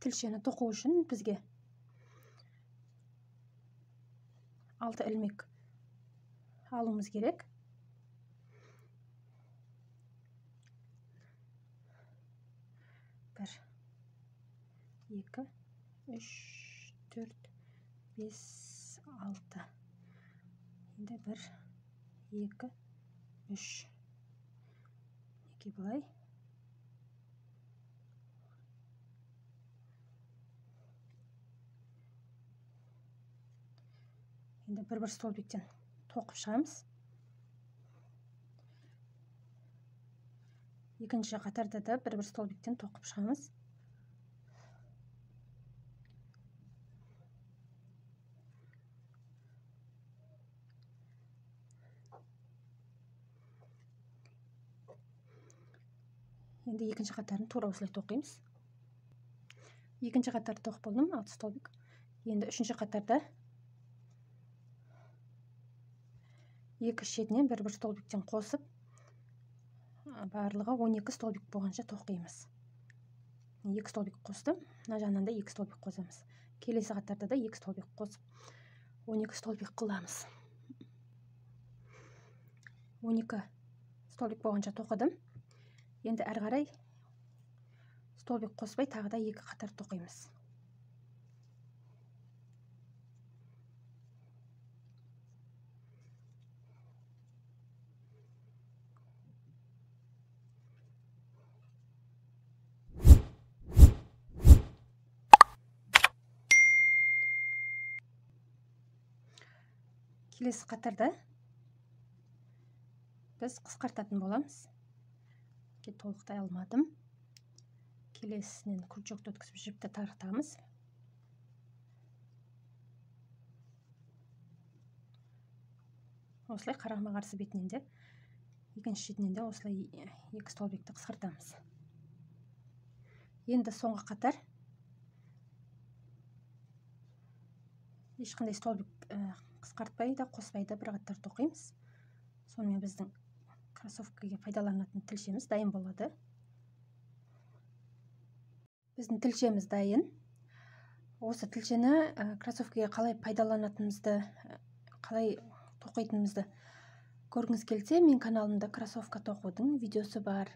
Тілшені тоқу үшін бізге 6 ілмек алуымыз керек. 1 2 3 4 5 6. Енді 1 2 3. Мінекей былай. Енді бір-бір столбиктен тоқып шығамыз. Екінші қатарда да бір-бір столбиктен тоқып шығамыз. Енді екінші қатарын тура осылай тоқимыз. Екінші қатарды тоқып болдым, 6 столбик. Енді үшінші қатарда екі шетінен бір-бір столбиктен қосып, барлығы 12 столбик болғанша тоқимыз. 2 столбик қостым, мына жағынан да 2 столбик қосамыз. Келесі қатарда да 2 столбик қосып, 12 столбик қыламыз. 12 столбик болғанша тоқыдым. Енді әрі қарай столбик қоспай тағы да 2 қатар тоқимыз. Келесі қатарда біз қысқартатын боламыз. Толықтай алмадым. Келесінен крючокты өткізіп жіпті тартамыз. Осылай қарама-қарсы бетінен де, екінші шетінен де осылай 2 столбикті қысқартамыз. Енді соңғы қатар ешқандай столбик қысқартпай да қоспай да бір қатар тоқимыз. Сонымен біздің кроссовкаға пайдаланатын тілшеміз дайын болады. Біздің тілшеміз дайын. Осы тілшені кроссовкаға қалай пайдаланатынымызды, қалай тоқитынымызды көргіңіз келсе, мен каналымда кроссовка тоқудың видеосы бар.